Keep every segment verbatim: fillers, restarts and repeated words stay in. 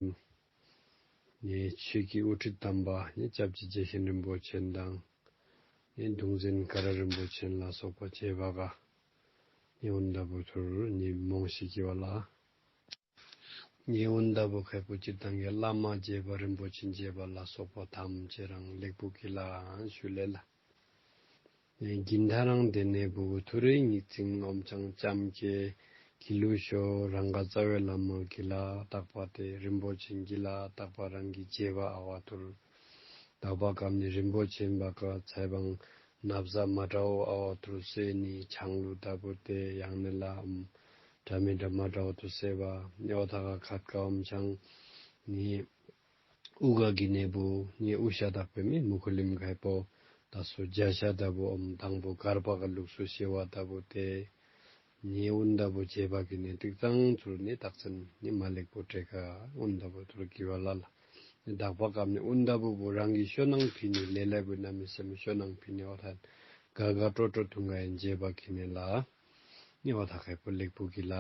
ནི་ཆོས་ཀྱི་དབུ་ཁྲིད་དམ་པ་ནི་སྐྱབས་རྗེ་རྗེ་བཙུན་རིན་པོ་ཆེ་དང་ནི་གདུང་འཛིན་ག་ར་རིན་པོ་ཆེ་ལ་སོགས་པ་བཅས་པ་ག་ནི་འོན་ད་བུ་ཐུར་ནི་མོང་ཤིག་གི་བ་ལ། ནི་འོན་ད་བུ་ཁ་བུ་སྤྱིར་བཏང་གི་བླ་མ་མཇལ་བ་རིན་པོ་ཆེ་མཇལ་བ་ལ་སོགས་པ་ཐམས་ཅད་རང་ལེགས་པོ་གི་ལ་ཞུ་ལེ་ལ། ནི་གིན་ཐ་རང་དེ་ནས་བུ་ཐུར་རེ་ཉིག་ཙིང་ངོམ་ཅང་ཙམ་ཀྱེ་གི་ལུ་ཤོ་རང་ག་རྩ་བའི་བླ་མ་གི་ལ་དག་པ་སྟེ་རིན་པོ་ཆེ་གི་ལ་དག་པ་རང་གི་མཇལ་བ་ཨ་བ་ཐུར། དག་པ་སྐབས་ནི་རིན་པོ་ཆེ་བ་ག་ཚེ་བང་ནབ་ཟ་མ་དྲའོ་ཨ་བ་ཐུར་སེ་ནི་ཆང་ལུ་ད་བུ་སྟེ་ཡང་ནི་ལ་ཨམ་དྲ་མི་དྲ་མ་དྲའོ་ཐུར་སེ་བ་ནི་འོ་ཐ་ག་ཁད་ཀ་ངོམ་ཅང་ནི་དབུ་ག་གི་ནས་བུ་ནི་དབུ་ཞྭ་དག་པའི་མི་མུ་ཁུ་ལིམ་ཁ་བུ་ད་སུ་རྒྱ་ཞྭ་ད་བུ་ཨམ་དང་བུ་གར་པ་ག་ལུགས་སུ་ཤེས་བ་ད་བུ་སྟེ། ནི་འོན་ད་བུ་མཇལ་བ་གི་ནི་ཏིག་ཙང་ཚུར་ནི་རྟགས་མཚན་ནི་མ་ལེགས་པོ་སྤྲད་ག་འོན་ད་བུ་ཐུར་གི་བ་ལ་ལ། ནི་དག་པ་སྐབས་ནི་འོན་ད་བུ་བུ་རང་གི་ཤོ་ནང་ཕི་ནི་ལེ་ལེ་བུ་ན་མི་སེམས་ཤོ་ནང་ཕི་ནི་འོ་ཐ་ག་ག་ཀྲོ་ཀྲོ་ཐུང་ག་ཡན་མཇལ་བ་གི་ནི་ལ། ནི་འོ་ཐ་ཁ་བུ་ལེགས་པོ་གི་ལ།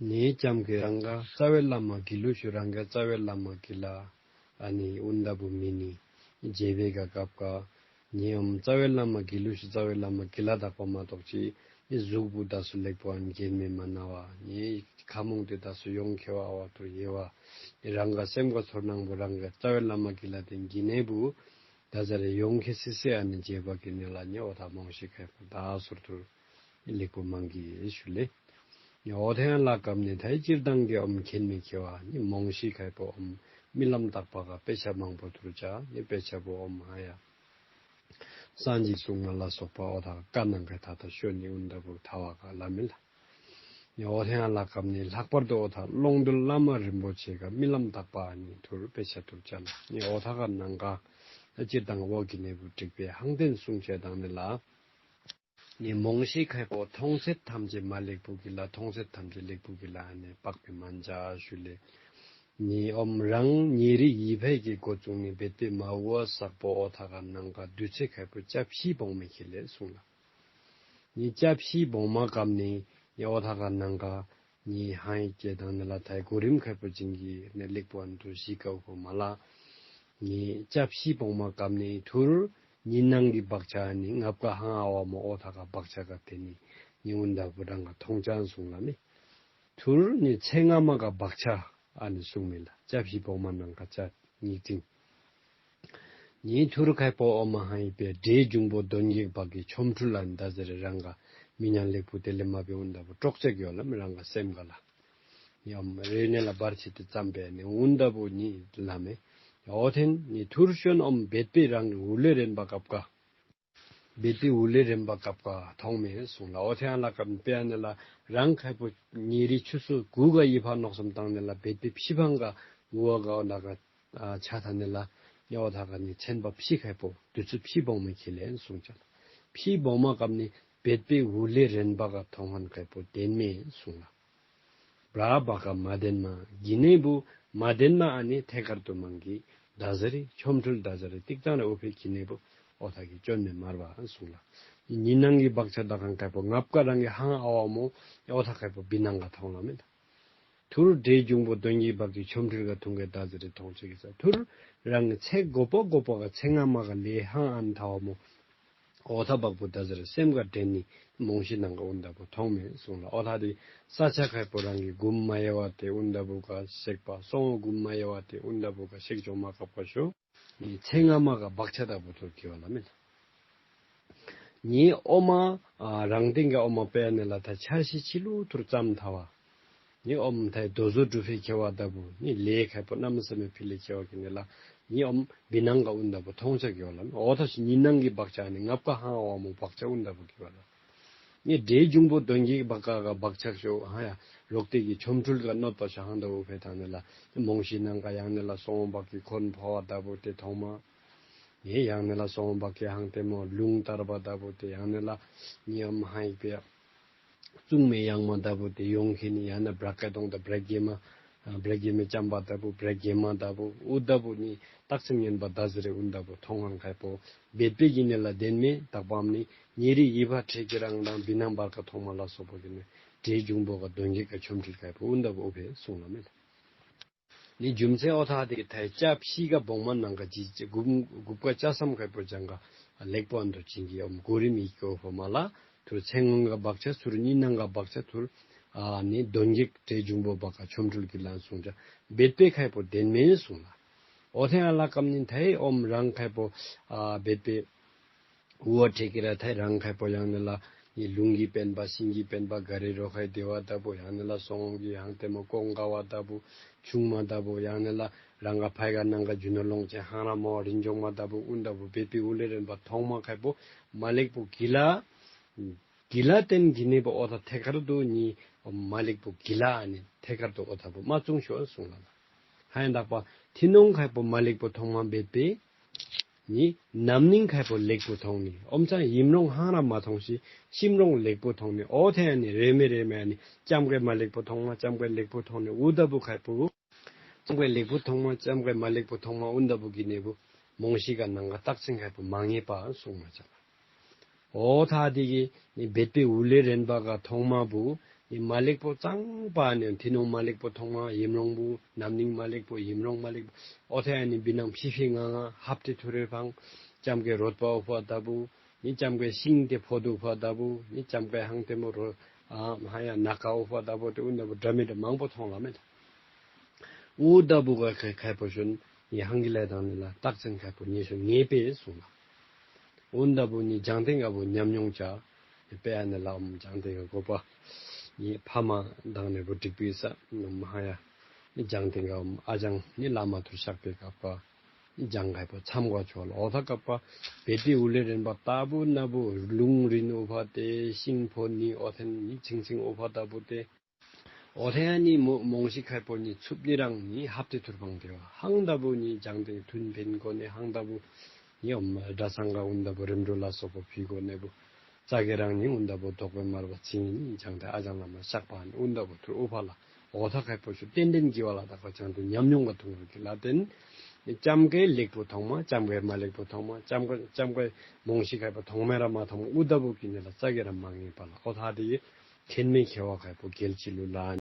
ནི་ཙམ་ཀྱེ་རང་ག་རྩ་བའི་བླ་མ་གི་ལུ་ཤོ་རང་ག་རྩ་བའི་བླ་མ་གི་ལ། ཨ་ནི་འོན་ད་བུ་མི་ནི་མཇལ་བའི་ག་སྐབས་ག་ནི་ཨམ་རྩ་བའི་བླ་མ་གི་ལུ་ཤོ་རྩ་བའི་བླ་མ་གི་ལ་དག་པ་མ་གཏོགས་ཅི་ནི་གཟུགས་པོ་ད་སུ་ལེགས་པོ་ཨན་གྱེན་མེ་མ་ན་བ་ནི་ཁ་མོང་དེ་ད་སུ་ཡོང་ཁེ་བ་ཨ་བ་ཐུར་ཡེ་བ་ནི་རང་ག་སེམས་ག་ཚོར་སྣང་བུ་རང་ག་རྩ་བའི་བླ་མ་གི་ལ་དེ་གི་ནས་བུ་ད་ཟ་རེ་ཡོང་ཁེ་སི་སི་ཨ་ནི་མཇལ་བ་གི་ནི་ལ་ནི་འོ་ཐ་མོང་ཤིག་ཁ་བུ་ད་སུར་ཐུར། ལེགས་པོ་མང་གི་ཞུ་ལེ། ནི་འོ་ཐེ་ཡང་ལ་སྐབས་ནི་ཐའི་སྤྱིར་བཏང་གི་ཨོམ་མཁྱེན་མི་ཁེ་བ་ནི་མོང་ཤིག་ཁ་བུ་ཨོམ་རྨི་ལམ་དག་པ་ག་དཔེ་ཆ་མང་པོ་ཐུར་ཅ་ནི་དཔེ་ཆ་བུ་ཨོམ་ཧ་ཡ་སངས་རྒྱས་གསུང་ང་ལ་སོགས་པ་འོ་ཐ་ག་ནང་ག་ཐ་ཐ་ཤོ་ནི་འོན་ད་བུ་ཐ་བ་ག་ལ་མི་ལ། ནི་འོ་ཐེ་ཡང་ལ་སྐབས་ནི་ལྷག་པར་དུ་འོ་ཐ་ཀློང་རྡོལ་བླ་མ་རིན་པོ་ཆེ་ག་རྨི་ལམ་དག་པ་ནི་ཐུར་དཔེ་ཆ་ཐུར་ཅ་ལ་ནི་འོ་ཐ་ག་ནང་ག་སྤྱིར་བཏང་འོ་གི་ནས་བུ་དྲིག་པའི་ཧང་ཏེན་གསུང་བཤད་དང་ནི་ལ། ནི་མོང་ཤིག་ཁ་བུ་མཐོང་ཚད་ཐམས་ཅད་མ་ལེགས་པོ་གི་ལ་མཐོང་ཚད་ཐམས་ཅད་ལེགས་པོ་གི་ལ་ནི་དཔག་པའི་མན་ཇ་ཞུ་ལེ། ནི་ཨོམ་རང་ཉེ་རིགས་ཡིད་ཕེ་གི་འགོ་བཙུགས་ནི་འབད་པའི་མ་འུ་བ་སག་པོ་འོ་ཐ་ག་ནང་ག་དུས་ཚོད་ཁ་བུ་སྐྱབས་ཤི་བོང་མི་ཁེ་ལེ་གསུང་ལ། ནི་སྐྱབས་ཤི་བོང་མ་སྐབས་ནི་ནི་འོ་ཐ་ག་ནང་ག་ནི་ཧང་ཡི་ཀེ་དང་ནི་ལ་ཐའི་གོ་རིམ་ཁ་བུ་ཅིང་གི་ནི་ལེགས་པོ་ཨན་ཐུར་ཤི་ཀའུ་ཁོ་མ་ལ། ནི་སྐྱབས་ཤི་བོང་མ་སྐབས་ནི་ཐུར་ཉི་ནང་གི་བག་ཆགས་ནི་ངབ་ཀ་ཧང་ཨ་བ་མོ་འོ་ཐ་ག་བག་ཆགས་ག་དེ་ནི་ནི་འོན་ད་བུ་རང་ག་མཐོང་ཅ་གསུང་ལ་མི། ཐུར་ནི་ཚེ་སྔ་མ་ག་བག་ཆགས་ཨ་ནི་གསུང་མི་ལ་སྐྱབས་ཤི་བོང་མ་ནང་ག་ཅ་ཉིག་ཙིང་། ནི་ཐུར་ཁ་བུ་ཨོ་མ་ཧང་ཡི་པེ་འདྲེ་འབྱུང་པོ་གདོན་བགེགས་བག་གི་ཆོ་འཕྲུལ་ལ་ནི་ད་ཟེར་རང་ག་མི་ཉན་ལེགས་པོ་དེ་ལས་མ་བེ་འོན་ད་བུ་དཀྲོག་ཅེ་གི་ཡོ་ལ་མི་རང་ག་སེམས་ག་ལ། ནི་ཨོམ་རེ་ནེ་ལ་བར་ཆེ་ཏེ་ཙམ་པེ་ནི་འོན་ད་བུ་ནི་ལ་མེ། འོ་ཐེན་ནི་ཐུར་ཤོན་ཨོམ་བེད་པེ་རང་གི་འུ་ལེ་རེན་པ་ཀབ་ཀ། བེད་པེ་འུ་ལེ་རེན་པ་ཀབ་ཀ་ཐོང་མེ་གསུང་ལ། འོ་ཐེ་ཡང་ལ་ཀབ་པེ་ཨ་ནེ་ལ་རང་ཁ་བུ་ཉེ་རི་ཆུ་སུ་གུ་ག་ཡི་ཕ་ནོག་སམ་བཏང་ནེ་ལ་བེད་པེ་ཕྱི་ཕང་ག་འུ་བ་ག་འོ་ན་ག་ཆ་ཐ་ནེ་ལ་ཡ་འོ་ཐ་ག་ནི་ཚན་པ་ཕྱི་ཁ་བུ་དུས་ཚོད་ཕྱི་བོང་མེ་ཁེ་ལེན་གསུང་ཅ་ལ། ཕྱི་བོང་མ་ཀབ་ནི་བེད་པེ་འུ་ལེ་རེན་པ་ག་ཐོང་ཧན་ཁ་བུ་དེན་མེ་གསུང་ལ། བྲ་བ་ག་མ་དེན་མ་གི་ནེ་བུ་མ་དེན་མ་ཨ་ནི་ཐད་ཀར་དུ་མང་གི་ད་ཟ་རི་ཆོ་འཕྲུལ་ད་ཟ་རི་ཏིག་ཙང་ར་འུ་ཕེ་གི་ནེ་བུ་འོ་ཐ་གི་ཅོན་མེ་མར་བ་གསུང་ལ། ཉི་ནང་གི་བག་ཆགས་ད་ཁང་ཁ་བུ་ངབ་ཀ་རང་གི་ཧང་ཨ་བ་མོ་འོ་ཐ་ཁ་བུ་བི་ནང་ག་ཐོང་ལ་མེ་ད། ཐུར་འདྲེ་འབྱུང་པོ་གདོན་བགེགས་བག་གི་ཆོ་འཕྲུལ་ག་ཐུང་གི་ད་ཟ་རི་ཐོང་ཅེ་གི་ས་ཐུར་རང་གི་ཚེ་གོ་པ་གོ་པ་ག་ཚེ་སྔ་མ་ག་ལེ་ཧང་ཨན་ཐ་བ་མོ། འོ་ཐ་བག་བུ་ད་ཟེར་སེམས་ག་དྲན་ནི་མོང་ཤི་ནང་ག་འོན་ད་བུ་ཐོང་མེ་གསུང་ལ། འོ་ཐ་དེ་ས་ཆ་ཁ་བུ་རང་གི་གུམ་མ་ཡེ་བ་དེ་འོན་ད་བུ་ག་སེག་པ་སོང་གུམ་མ་ཡེ་བ་དེ་འོན་ད་བུ་ག་སེག་ཅོ་མ་ཀབ་ཀ་ཤོ། ནི་ཚེ་སྔ་མ་ག་བག་ཆགས་ད་བུ་ཐུར་གི་བ་ལ་མེ་ད། ནི་ཨོ་མ་ཨ་རང་སྟེང་གི་ཨོ་མ་པེ་ནེ་ལ་ཐ་ཆ་ཤི་ཆི་ལུ་ཐུར་ཙམ་ཐ་བ། ནི་ཨོམ་ཐའི་དོ་ཟོ་གྲུ་ཕི་ཁེ་བ་ད་བུ་ནི་ལེ་ཁ་བུ་ན་མ་ས་མེ་ཕི་ལེ་ཁེ་བ་གི་ནེ་ལ་ནི་ཨོམ་བི་ནང་ག་འོན་ད་བུ་ཐོང་ཆ་གི་བ་ལ་ནི་འོ་ཐ་ཤི་ཉི་ནང་གི་བག་ཆགས་ནི་ངབ་ཀ་ཧང་བ་མོ་བག་ཆགས་འོན་ད་བུ་གི་བ་ལ། ནི་འདྲེ་འབྱུང་པོ་གདོན་བགེགས་བག་ཀ་ག་བག་ཆགས་ཤོ་ཧ་ཡ་རོག་ཏེ་གི་ཆོ་འཕྲུལ་ག་གནོད་པ་ཤ་ཧང་ད་བུ་ཕེ་ཐང་ནེ་ལ་མོང་ཤི་ནང་ག་ཡང་ནེ་ལ་སོང་བག་གི་ཁོན་ཕོ་བ་ད་བུ་ཏེ་ཐོང་མ། ཡེ་ཡང་ནེ་ལ་སོང་བག་གི་ཧང་ཏེ་མོ་ལུང་ལྟར་བ་ད་བུ་ཏེ་ཡང་ནེ་ལ་ནི་ཨོམ་ཧང་ཡི་པེ། གཙུག་མའི་ཡང་མ་ད་བུ་ཏེ་ཡོང་ཁེ་ནི་ཡང་ན་བྲག་ཀ་དོང་ད་བྲག་གེ་མ་ཨ་བྲག་གེ་མའི་ལྕམ་པ་ད་བུ་བྲག་གེ་མ་ད་བུ་འུ་ད་བུ་ནི་རྟགས་མཚན་ངན་པ་ད་ཟེར་རེ་འོན་ད་བུ་ཐོང་ཧང་ཁ་བུ་བེད་པེ་གི་ནེ་ལ་དེན་མེ་དག་པམ་ནི་ཉེ་རི་ཡི་བ་ཁྲེ་གི་རང་དང་བི་ནང་བར་ཀ་ཐོང་མ་ལ་སོགས་པ་གི་ནི་འདྲེ་འབྱུང་པོ་ག་གདོན་བགེགས་ག་ཆོ་འཕྲུལ་ཁ་བུ་འོན་ད་བུ་འུ་ཕེ་གསུང་ལ་མེ་ད། ནི་རྒྱུ་མཚན་ཨོ་ཐ་དེ་གི་ཐའི་ལྕགས་ཕྱི་ཁར་བོང་མ་ནང་ཁར་ཅིག་གུབ་གུབ་ཀ་ལྕགས་ཟམ་ཁ་ཕོ་ཅང་ག་ལེགས་པོ་ཨ་ནི་དོ་བྱིན་གྱི་ཨོམ་གོ་རིམ་ཡི་གོ་ཕོ་མ་ལ་ཐུར་ཚེ་སྔོན་ག་བག་ཆ་ཚུར་ནི་ནང་ག་བག་ཆ་ཐུར་ཨ་ནི་གདོན་བགེགས་བྲལ་འབྱུང་པོ་བག་ག་ཆོ་འཕྲུལ་གྱི་ལན་གསུང་ཅ་འབད་པའི་ཁ་ཕོ་བདེན་མེན་གསུང་ལ། ཨོ་ཐེ་ཡང་ལ་ཀམ་ནི་ཐའི་ཨོམ་རང་ཁ་ཕོ་ཨ་འབད་པའི་ཝ་ཐེ་ཀི་ར་ཐའི་རང་ཁ་ཕོ་ཡང་ནི་ལ་ནི་ལུང་གི་པེན་པ་ཤིང་གི་པེན་པ་ག་རེ་རོ་ཁའི་དེ་བ་ལྟ་བུ་ཡང་ནི་ལ་སོང་གི་ཡང་ཏེ་མོ་ཀོང་ཀ་བ་ལྟ་བུ་ཆུང་མ་ལྟ་བུ་ཡང་ནི་ལ་རང་ག་ཕའི་ག་ནང་ག་རྒྱུ་ནོར་ལོངས་སྤྱོད་ཧང་ར་མོ་རིན་འཇོག་མ་ལྟ་བུ་ཨུན་ལྟ་བུ་འབད་པའི་ཨུ་ལེ་རན་པ་ཐོང་མ་ཁ་ཕོ་མ་ལེགས་པོ་གི་ལ་གི་ལ་བརྟེན་གི་ནི་བ་ཨོ་ཐ་ཐད་ཀར་དུ་ནི་མ་ལེགས་པོ་གི་ལ་ནི་ཐད་ཀར་དུ་ཨོ་ཐ་བུ་མ་བཙུང་ཤོ་གསུང་ལ་ལ། ཧ་ཡང་དག་པ་ཐི་ནོང་ཁ་ཕོ་མ་ལེགས་པོ་ཐོང་མ་འབད་པའི་ནི་ནམ་ནིང་ཁ་ཕོ་ལེགས་པོ་ཐོང་ནི་ཨོམ་ཚང་ཡིམ་རོང་ཧང་ར་མ་ཐོང་ཤི་ཤིམ་རོང་ལེགས་པོ་ཐོང་ནི་ཨོ་ཐེ་ཡང་ནི་རེ་མེ་རེ་མེ་ནི་ལྕམ་ཀའི་མ་ལེགས་པོ་ཐོང་མ་ལྕམ་ཀའི་ལེགས་པོ་ཐོང་ནི་ཨུ་ལྟ་བུ་ཁ་ཕོ་ལྕམ་ཀའི་ལེགས་པོ་ཐོང་མ་ལྕམ་ཀའི་མ་ལེགས་པོ་ཐོང་མ་ཨུན་ལྟ་བུ་གི་ནི་བུ་མོང་ཤི་ག་ནང་ག་རྟགས་ཅན་ཁ་ཕོ་མ་ངེས་པ་གསུང་མ་ཅ་ལ། ཨོ་ཐ་དེ་གི་ནི་འབད་པའི་ཨུ་ལེ་རན་པ་ག་ཐོང་མ་བུ་ནི་མ་ལེགས་པོ་ཙང་པ་ནི་ཐི་ནོང་མ་ལེགས་པོ་ཐོང་མ་ཡིམ་རོང་བུ་ནམ་ནིང་མ་ལེགས་པོ་ཡིམ་རོང་མ་ལེགས་པོ་ཨོ་ཐེ་ཡང་ནི་བི་ནང་ཕྱི་ཕྱི་ང་ང་ཧབ་ཏེ་ཐུ་རེ་ཕང་ལྕམ་ཀའི་རོད་པ་ཨོ་ཕ་ལྟ་བུ་ནི་ལྕམ་ཀའི་ཤིང་ཏེ་ཕོ་དུ་ཕ་ལྟ་བུ་ནི་ལྕམ་ཀའི་ཧང་ཏེ་མོ་རོ་ཨ་ཧ་ཡང་ནག་ཀ་ཨོ་ཕ་ལྟ་བུ་ཏེ་ཨུན་ལྟ་བུ་འདྲ་མི་འདྲ་མང་པོ་ཐོང་ལ་མེད། ཨུ་ལྟ་བུ་ག་ཁ་ཁ་ཕོ་ཤོན་ནི་ཧང་གི་ལ་དང་ནི་ལ་རྟགས་ཅན་ཁ་ཕོ་ཉེ་ཤོ་ངེས་པས་གསུང་ལ། ཨུན་ལྟ་བུ་ནི་ལྗང་ཐེང་ག་བུ་ཉམས་མྱོང་ཅ་དཔེ་ཨ་ནི་ལ་ཨོམ་ལྗང་ཐེང་ག་གོ་པ་ནི་ཕ་མ་དང་ནི་བུ་འགྲིག་པའི་ས་ནམ་ཧ་ཡ་ནི་ལྗང་ཐེང་ག་ཨོམ་ཨ་ལྗང་ནི་བླ་མ་ཐུར་བཤགས་པའི་སྐབས་པ་ནི་ལྗང་ཁ་ཕོ་མཚམས་ག་ཆོ་ལ་ཨོ་ཐ་སྐབས་པ་བེ་ཏི་ཨུ་ལེ་རན་པ་ལྟ་བུ་ན་བུ་ལུང་རིན་ཨོ་ཕ་ཏེ་ཤིང་ཕོ་ནི་ཨོ་ཐེན་ནི་ཆིང་ཆིང་ཨོ་ཕ་ལྟ་བུ་ཏེ། ཨོ་ཐེ་ཡང་ནི་མོ་མོང་ཤི་ཁ་ཕོ་ནི་ཚུབ་ནི་རང་ནི་ཧབ་ཏེ་ཐུར་ཕང་ཏེ་བ་ཧང་ལྟ་བུ་ནི་ལྗང་ཐེང་ཐུན་ཕན་གོ་ནི་ཧང་ལྟ་བུ་ནི་ཨོམ་གྲྭ་ཚང་ག་ཨུན་ལྟ་བུ་རིམ་གྲོ་ལ་སོགས་པ་ཕི་གོ་ནི་བུ་ཙ་གེ་རང་ནི་ཨུན་ལྟ་བུ་དོག་པའི་མར་བ་ཚིང་ནི་ལྗང་ཐེང་ཨ་ལྗང་བླ་མ་བཤགས་པ་ནི་ཨུན་ལྟ་བུ་ཐུར་ཨོ་ཕ་ལ་ཨོ་ཐ་ཁ་ཕོ་ཤོ་ཏན་ཏན་གི་བ་ལ་དག་པ་ལྗང་ཐེང་ཉམས་མྱོང་ག་ཐུང་རུ་གི་ལ་བརྟེན་ནི་ལྕམ་ཀའི་ལེགས་པོ་ཐོང་མ་ལྕམ་ཀའི་མ་ལེགས་པོ་ཐོང་མ་ལྕམ་ཀའི་ལྕམ་ཀའི་མོང་ཤི་ཁ་ཕོ་ཐོང་མེ་ར་མ་ཐོང་མ་ཨུ་ལྟ་བུ་གི་ནི་ལ་ཙ་གེ་ར་མ་ངེས་པ་ལ་ཨོ་ཐ་དེ་གི་ཁེན་མེ་ཁེ་བ་ཁ་ཕོ་གལ་ཅི་ལུ་ལ།